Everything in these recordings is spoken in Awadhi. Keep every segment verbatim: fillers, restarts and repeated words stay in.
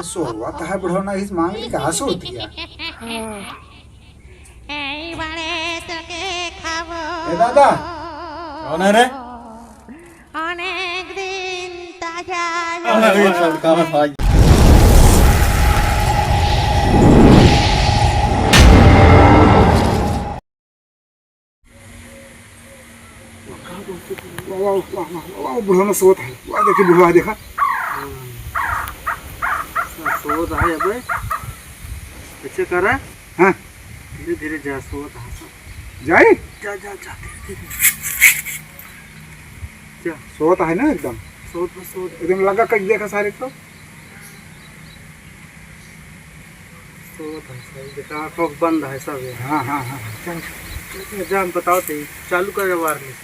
सोवत है बुढ़ौना, इस मांग ली कहाँ सोवत है? ए बड़े तो के खाबो। ए दादा। कौन है रे? अनेक दिन ताजा। अरे, सब काम है। वाह, वाह, वाह, वाह, वाह, बुढ़वा सोवत है। वाह, देखी बुढ़वा, देखा। सोवत है अबे। अच्छा करा। हाँ। धीरे धीरे जा, सोवत है सब। जाई? जा, जा, जा, धीरे धीरे। जा। सोवत है ना एकदम? सोवत बा, सोवत। एकदम लगा के देखा सारे को। सोवत है सब, देखा, आँख वाँख बंद है सब ये। हाँ, हाँ, हाँ। चल, चल, जा, हम बताओ थे, चालू कर warning।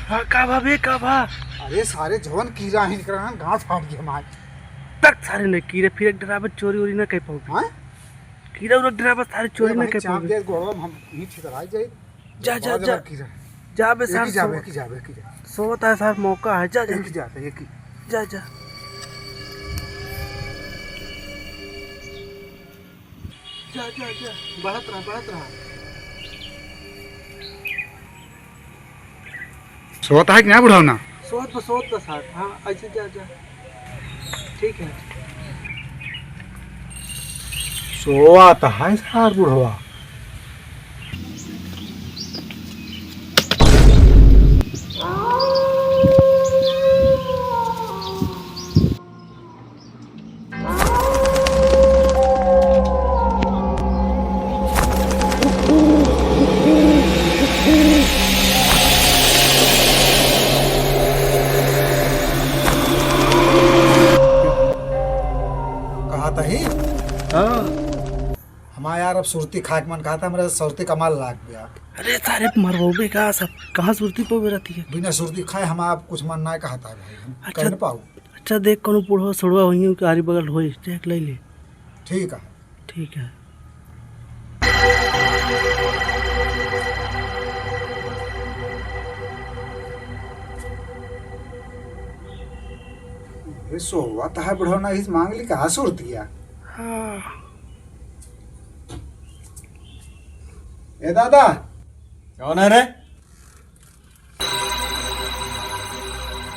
हाँ, का भा बे, का भा? अरे सारे जवन कीरा है, इनकरा ना गाँठ फाट गया हमार। तक सारे ने कीरे, फिर एक डरावे चोरी वोरी ना कर पाओगे। हाँ? कीरा उरा डरावे सारे चोरी अरे ना भाई, कर चाप पाओगे। दे, गोड़वा में हम यहीं छितराई जाए। जा, जा, बहुत जा। जबर कीरा है। जा बे एक सार, ही जाबे, सो-, एक ही जाबे, एक ही जाबे। सोवत है सार, मौका है, जा, जा। एक ही जाबे, एक ही। जा, जा। जा, जा, जा, बढ़त रहा, बढ़त रहा। सोवत है कि ना बुढ़ौना? सोवत बा, सोवत बा सार। हाँ, ऐसे जा, जा। ठीक है। सोवत है सार बुढ़वा। कहा था ही? हाँ। हमारा यार अब सुरती खाए के मन कहा था, हमरा सुरती कमाल लाग गया। अरे सारे मरबोबे का सब, कहाँ सुरती पवे रहती है? बिना सुरती खाए हम आप कुछ मन ना कहा था भाई, हम अच्छा। कह न पाऊ। अच्छा, देख, कोनो बुढ़वा सुढ़वा होइहैं, उनके आरी बगल होई, देख, ले ले। ठीक है। ठीक है। अरे, सोवत है बुढ़ौना, इस मांग ली कहाँ सुरतिया? हाँ। ए दादा। कौन है रे?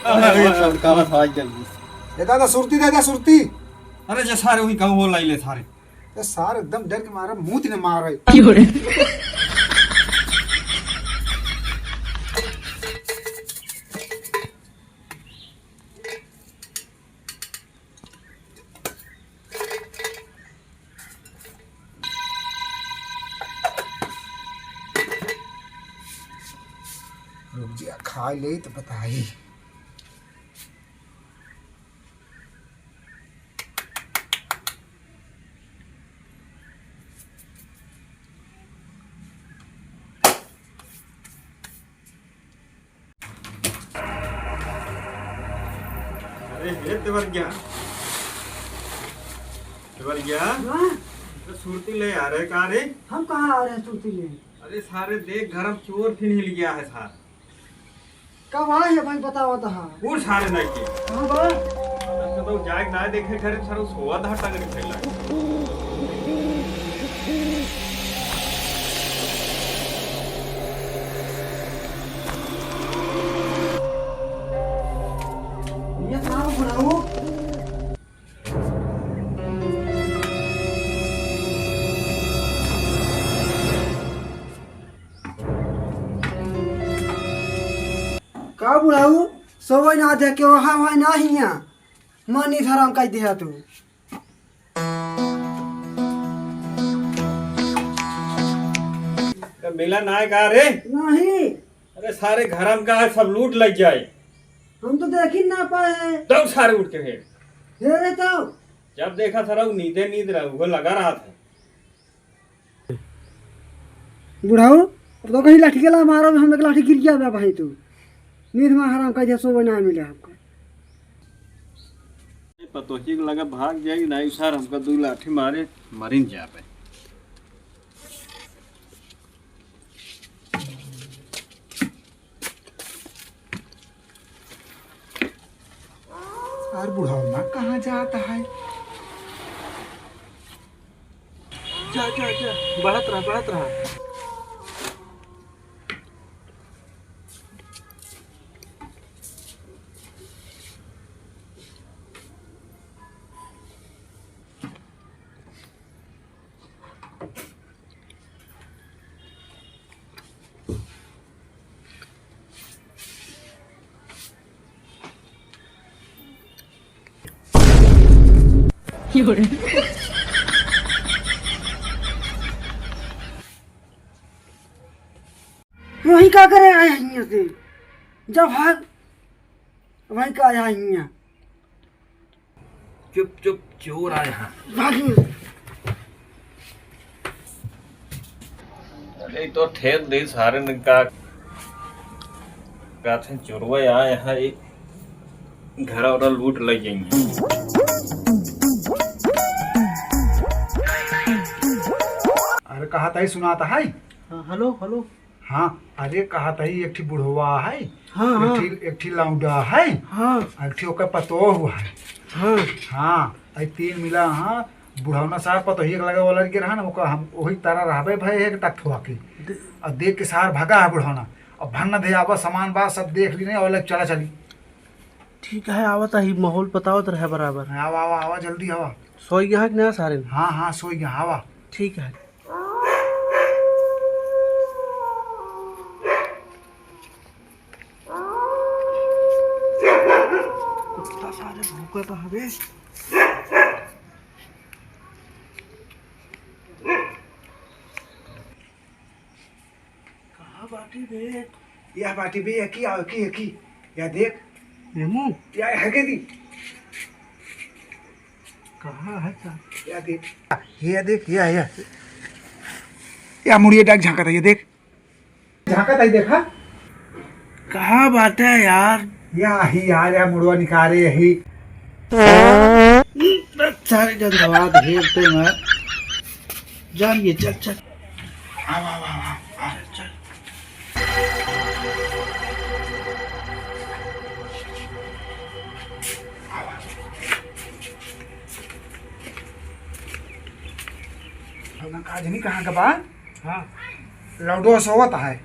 अरे, ये सब काम है, आज जल्दी। ए दादा, सुरती दे दे, सुरती। अरे, जे सारे वही कहूँ, वो लाई ले सारे। ए सारे एकदम डर के मारे, मूत ने मारे। क्यों रे? रुक जा, खा ले तो बताई। अरे हे देवरिया, देवरिया, हाँ? तो सुरती ले आ रहे का रे? हम कहाँ आ रहे हैं सुरती ले? अरे सारे देख, घर में चोर फिन हिल गया है सार। कब आए हैं भाई, बताओ तो हाँ। कौन सारे नहीं के? कहाँ बा? अरे तो जाए ना देखे, घर सारे सोवत है टंगरी फैला। ये कहाँ बुढ़ाऊ? का बुढ़ाऊ, सोवै ना दे के वहाँ वहाँ ना हिया। मन इधर हम कह दिया तू। तो मिला ना का रे? नहीं। अरे सारे घरम का है, सब लूट लग जाए। हम तो देख ही ना पाए हैं। दौड़ सारे उठ के फिर। हे रे तो। जब देखा सारा वो नींदे नींद रहा, वो लगा रहा था। बुढ़ाऊ, अब तो कहीं लाठी के ला मारो, हम एक लाठी गिर गया बा भाई तू। नींद में हराम का जैसो बना मिले हमका। पतोही के लगे भाग जाई, नाई सार हमका दू लाठी मारे, मरिन जाबे। यार बुढ़ौना कहाँ जात है? जा, जा, जा, बढ़त रहा, बढ़त रहा। वही का करे आया हियाँ से? जा भाग, वही का आया हियाँ। चुप चुप, चोर आए हैं। भागी। अरे तो ठेल दे सारे ने का, का थे चोरवा आए हैं, एक घर और लूट ले जाएंगे। अरे कहा था ही सुनाता है। हाँ, हेलो, हेलो। हाँ, अरे कहत हई एक ठी बुढ़वा है, हाँ, एक हाँ। ठी, एक ठी लौंडा है, हाँ। एक ठी ओकर पतोह है। हाँ। हाँ, आई तीन मिला, हाँ, बुढ़ौना सार पतोहिया के लगे वाला के रहा ना, ओकर हम ओही तरह रहबे भय है तक थोआ के। दे- और देख के सार भगा है बुढ़ौना। अब भन्न दे आवा, सामान बा सब देख ली नहीं, और लग चला चली। ठीक है, आवत ही माहौल बतावत रहे बराबर। आवा, आवा, आवा, जल्दी आवा। सोई गया है कि नहीं सारे? हाँ, हाँ, सोई गया, आवा। ठीक है। कुत्ता सारे भौंकत हवे। कहाँ बाटी बे? या बाटी बे, या की, या की, या की, या देख। नेमू? या हगे दी। कहाँ है का? या देख। ये देख, या, या। या मुड़िया डाक झांकत है, ये देख। झांकत है, देखा। कहाँ बाटे यार? या ही यार, या मुड़वा निकारे यही। सारे गंधवा घेरते में। जान ये, चल, चल। आवा, आवा, आवा, आवा। चल। भगवान का आदमी कहाँ का बा? हाँ। लौडो सोवत है।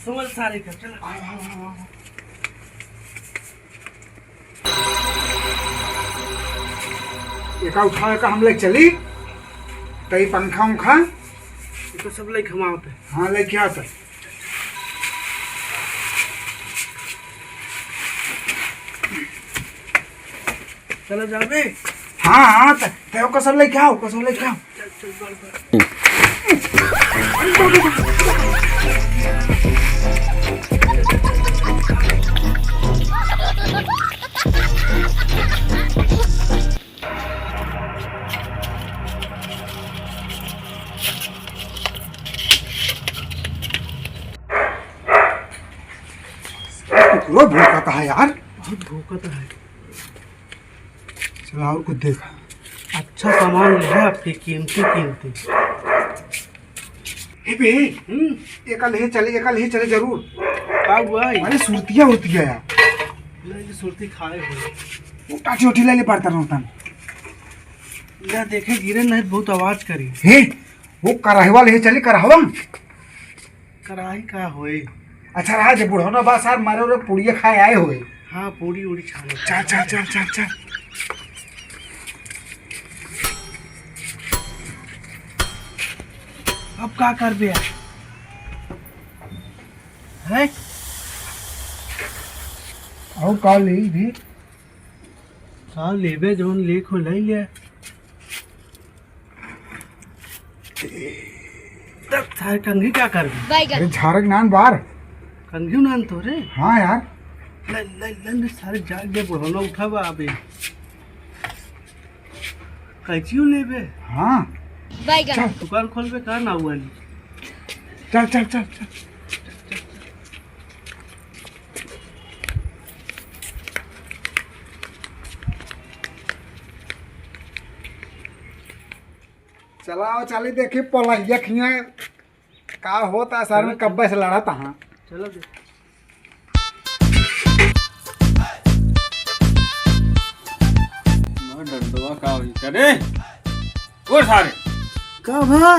सोवल सारे का, चल। आवा, आवा, आवा, आवा। एका उठा, एका हम लेके चली। तई पंखा उंखा। ये तो सब लेके हम आवत है। हाँ, लेके आवत है। चला जाबे? हाँ, हाँ, त-, ते ओका सब लेके आओ, ओका सब लेके आओ। चल, चल, बढ़, बढ़। कुकुरो भौंकत है यार। बहुत भौंकत है। चला और कुछ देखा। अच्छा सामान ले है आपके, कीमती, कीमती। ए बे, हम्म। एका ले चले, एका ले चले जरूर। का हुआ है? अरे सुरतिया होती है यार। ले, ये सुरती खाए हो। वो टाटी ओटी ले ले पड़ता रहता। ले देखे गिरे नहीं, बहुत आवाज करी। हे, वो करहवा ले चली, करहवा। कराही का होए? अच्छा रहा जे बुढ़ौना बा सार मारे रे पुड़िया खाए आए होए। हाँ, पूड़ी उड़ी छाने। चल, चल, चल, चल, चल। अब का करबे यार? हैं? और का लेई भी? का लेबे, जौन लेक हो, लई ले। तब सारे कंघी का करबे? बैगन। अरे झारक नान बार। कंघी नान तो रे। हाँ यार। ले, ले, ले, ले, सारे जाग गए, बुढ़ौना उठा बा अबे। कैचियो लेबे? हाँ। बैगन। चल। दुकान खोलबे का ना हुआ नी? चल, चल, चल, चल। चला, चली देखी पोलहिया खिया का होता है, सारे में कब्बे से लड़त हाँ। चलो देख। डंडवा का होई करे? ओ सारे। का भा?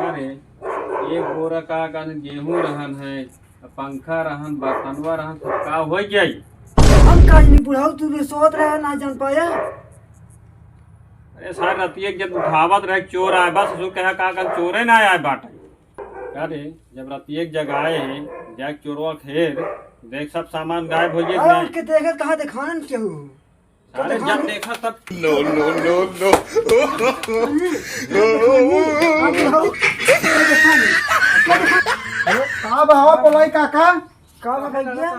अरे, एक बोरा का कन गेहूं रहन है, पंखा रहन, बर्तनवा रहन, सब का होइ गया? हम काज नहीं बुढ़ाऊ, तू भी सोत रहे ना जान पाया। अरे सारे रतिया के जब उठावत रहे चोर आए, बस ससुर कहा का कन चोरे ना आए बाटे। अरे जब रतिया के जगाए हैं, जाके चोरवा खेर, देख सब सामान गायब हो गया कि अरे नहीं? उनके देखे कहाँ देखानन केहू? अरे जब देखा तब। No, no, no, no। अरे, का बा हो, बोलाई काका? का बा भैया?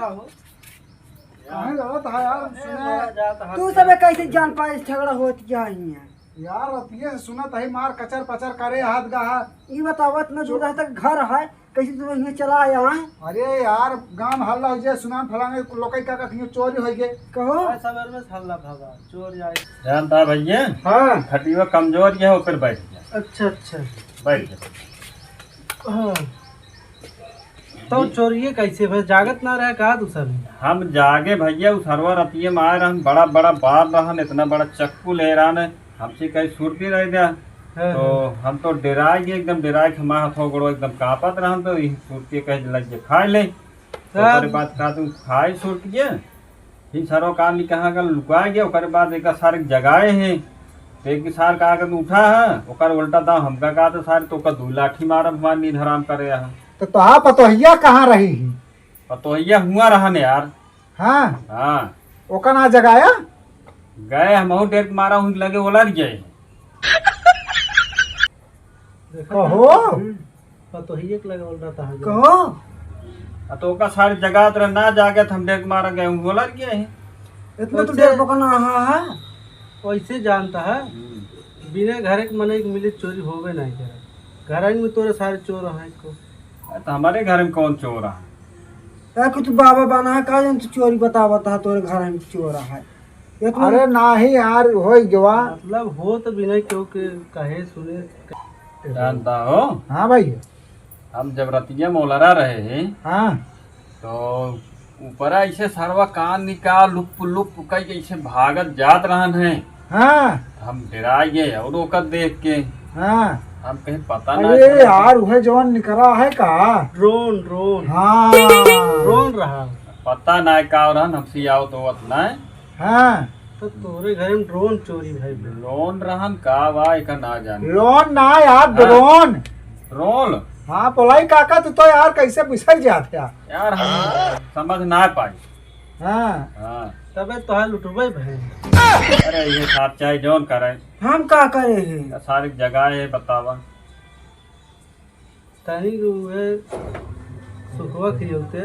काहे लड़त है यार, सुना? तू सबे कैसे जान पाए झगड़ा होत क्या है यहाँ? यार, रतिये से सुनत है, मार कचर पचर करे हाथ गा। ई बतावत न जो रहता घर है, कैसे तू यहाँ चला आया है? अरे यार, गांव हल्ला हो जाए, सुनान फलाने लोकई का कखनियो चोरी हो गए। कहो। आज सवेर में हल्ला भगा, चोर आए। जानता भैया? हाँ। खटिया कमजोर ये है, ऊपर बैठ जा। अच्छा, अच्छा। बैठ जा। हाँ। तो चोरिये कैसे भे, जागत ना रहे का तू सब? हम जागे भैया, उ सरवा रतिये में आए रहन, बड़ा बड़ा बार रहन, इतना बड़ा चक्कू ले रहन, हमसे कहीं सुरती रह गया। हाँ, तो हाँ। हम तो डेराए गए, एकदम डेराए के हमारा हाथों गोड़ो एकदम कांपत रहन, तो यही सुरती कहे लग गए खाए ले। तो हाँ। ओकरे बाद का तू खाए सुरती है, फिर सरवा का नहीं कहाँ का लुका गया, ओकरे बाद एक सारे जगाए हैं, तो एक सार का आके उठा है, ओकर उल्टा दाव हमका कहा तो सारे तो ओकर दू लाठी मारब हमार नींद हराम करे है। तो तोहार पतोहिया कहाँ रही ही? पतोहिया हुआ रहन यार। हाँ। हाँ। ओका ना जगाया? गए, हमहू डेर के मारा हूँ, लगे ओलर गए। देखा कहो। था? हम्म। पतोहिए के लगे ओलर रहता है जो। कहो। आ तो ओका सारे जगात रहे, ना जागे तो हम डेर के मारा गए हूँ, ओलर गए हैं। इतना तो वैसे डेर पकना हाँ, हाँ। वैसे जानता है, हम्म। बिना घरे के मनई के मिले चोरी होवे नहीं करे। घर में तोरे सारे चोर हैं को। अरे, तो हमारे घर में कौन चोर है? ए, कुछ बाबा बना है, का जन तू चोरी बतावत है, तोरे घर में चोर है। इतना अरे नाही यार, होई गवा। मतलब हो तो बिना केहू के कहे सुने। जानता हो? हाँ भाई। हम जब रतिया में ओलरा रहे हैं, हाँ। तो ऊपरा ऐसे सरवा कान निकाल लुप लुप कई ऐसे भागत जात रहन है। हाँ। हम डेराइ गए और ओकर देख के। हाँ। हम कहे पता ना अरे चला। यार, उहे जवन निकरा है का? ड्रोन, ड्रोन। हाँ। ड्रोन रहा। पता ना का रहन, हमसे आओ तो वत ना। हाँ। तो तोरे घर में ड्रोन चोरी भइल बा। ड्रोन रहन का बा, एका ना जाने। लोन ना यार, हाँ। ड्रोन। ड्रोन? हाँ, बोलाई काका, तू तो यार कैसे बिसर जात है यार। यार, हम समझ ना पाई। हाँ। हाँ। तबे तोहार लुटबे भइल। अरे, ये साहब चाहे जौन करे। हम का करे हैं? या सारी जगह है, बतावा। तनी के उहे सुखवा खियौते।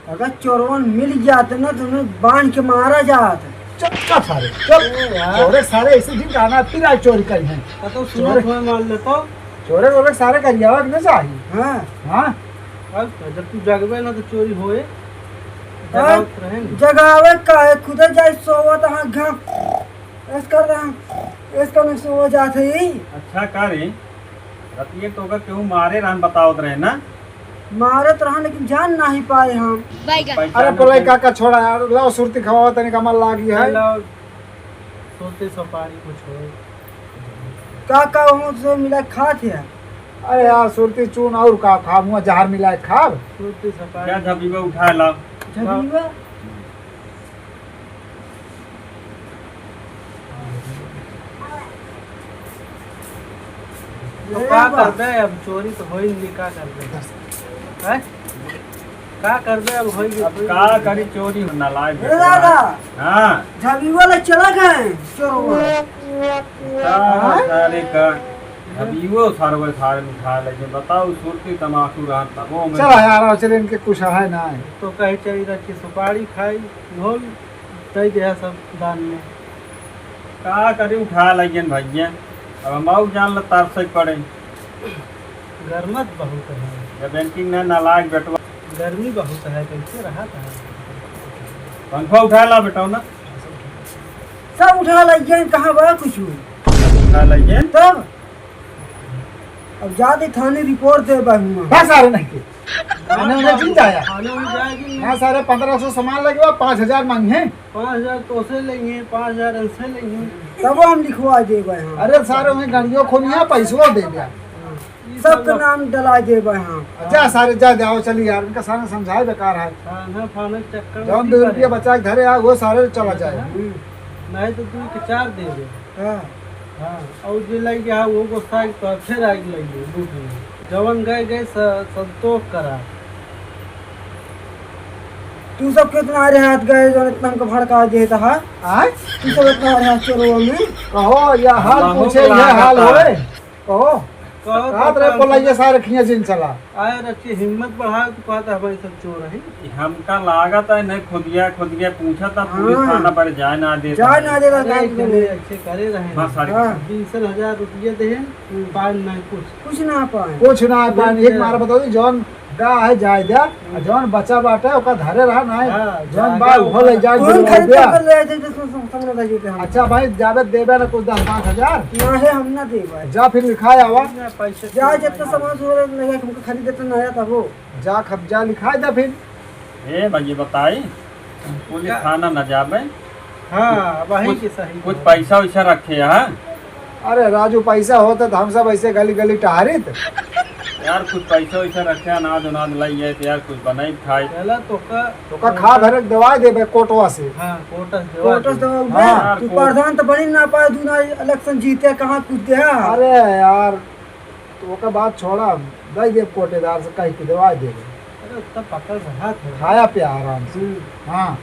अगर चोरवन मिल जात ना, तो उन्हें बांध के मारा जात। चुप, चुप सारे, चुप। ए यार। चोरे सारे ऐसे दिन कहना, फिर आज चोरी करी हैं। आ तो सुनो, चोरे। मैं मान लेता हूँ। चोरे वोरे सारे करियावा के ना चाही। हाँ। हाँ। अब जब तू जगबे ना, तो चोरी होए। अब जगावत रहे ना। जगावे का है, खुदे जाए सोवत, हाँ, घा-, ऐस कर रहा, ऐस करने से हो जात है। अच्छा का रे, रतिये तो ओकर केहू मारे रहन बतावत रहे ना? मारत रहन, लेकिन जान नाही पाए हम। बैगन। पहचान अरे पलाई में काका छोड़ा यार, लाओ सुरती खवाओ तनिक हमार लागी है। लाओ, सोते सपारी कुछ हो। का का वहाँ से मिला खात है? अरे यार सुरती चून और का खाब, हुआ जहर मिला के खाब। सोते सपारी। क्या झबीबा उठा लाओ। झबीबा? तो का करबे, अब चोरी तो होई नहीं, का करबे? हैं? का करबे, अब होई गई, अब होई का गई। करी, चोरी होना लायक ए दादा। हाँ। झबीबा ले चला गए चोरवा। का हाँ? सारे का, झबीबो सारे, सारे उठा लेके बताओ, सुरती तमाकू रहन तबो में। चला यार, चल इनके कुछ है ना। तो कहे चली रखी सुपारी खाई, घोल। दे दे सब दान में। का करी, उठा लगियन भैया, अब हम आऊ जान ल तार से पड़े। गरमत बहुत है। जब एंटिंग न नालायक बेटवा। गर्मी बहुत है, कैसे रहा था? पंखा उठा ला बेटा ना। सब उठा लइए, कहाँ बा कुछ? उठा लइए। तब अब जाते थाने रिपोर्ट देबा हुआ। बस सारे नहीं के। थाने उन्हें जिन जाया। थाने उन्हें जाएगी। हाँ सारे, पन्द्रह सौ सामान लगे बा, पाँच हजार मांगे। पाँच हजार तो से लेंगे, पाँच हजार इनसे लेंगे। तब हम लिखवा देबा यहाँ। अरे सारे उन्हें गाड़ियों खोनिया, पैसवा दे दिया। सबके नाम डला देबा यहाँ। जा सारे जा, जाओ, चली यार, इनका सारे समझाए बेकार है। खाना, खाना चक्कर जौन में दो रुपया पड़े। बचा के धरे आ, वो सारे चला जाए। हम्म। नहीं तो तू के चार दे दे। हाँ। हाँ, और जे लग गया वो गुस्सा के तो फिर आग लग गई लूट में। जवन गए गए स-, संतोष करा। तू सब कितना रे हाथ गए जो इतना हमको भड़का दे था, हाँ? आय? तू सब इतना रे हाथ चोरवा में। कहो, यह हाल अल्लाह पूछे, को यह हाल लागत है। होए। कहो। कहो तो रात रे काम पोलाइए से सारे खिया जिन चला। आए रखिए, हिम्मत बढ़ाओ, तू कहता हमारे सब चोर है। हमका लागत है नहीं, खुदिया, खुदिया पूछा था, पुलिस हाँ। थाना पर जाए ना देता जाए है। ना देता अरे, था। ऐसे करे रहे हैं। हाँ, सारे हाँ। बीस हजार रुपये दे हैं, हम्म। पान नहीं कुछ। कुछ ना पाए। कुछ ना पाए। कुछ एक नहीं। मार बता दी, जौन गा है जाए द्या, आ जौन बचा बाटे ओका धरे रहा ना है। हाँ, जौन जाए बा द्या, उहो ले जाए, कौन गिरवा खरीद द्या। कर ले आए थे, तो सम-, सम-, समझ बताइए कि हम अच्छा भाई, जावे देबे ना कुछ दस पाँच हजार। ना है, हम ना देबे। जा फिर लिखाए आवा। ना, पैसे जा, तो जितना नहीं। सामान सुमान लगे, हमको खरीद देते ना आया था वो। जा खप जा, लिखाए दे फिर। ए भाई, ये बताई, पुलिस का? थाना न जाबे। हाँ, वही कुछ, के सही कुछ है। पैसा वैसा रखे, हाँ? अरे राजू, पैसा होता तो हम सब ऐसे गली गली टहरित। यार, कुछ पैसा वैसा रखे, अनाज उनाज लाई है तो यार, कुछ बनाई खाई। चला, तो का, तो का खा भरक दवाई देबे कोटवा से। हाँ, कोटस दवाई कोटस देबे। दवाई हाँ। यार, तू कोट- प्रधान तो बनी ना पाए, तू ना इलेक्शन जीते, कहाँ कुछ दे, हाँ। अरे यार, तो ओकर बात छोड़ा, दे देब कोटेदार से कह के दवाई देबे। अरे, उतना पकड़ रहा था। खाया पिया आराम से। हम्म। हाँ।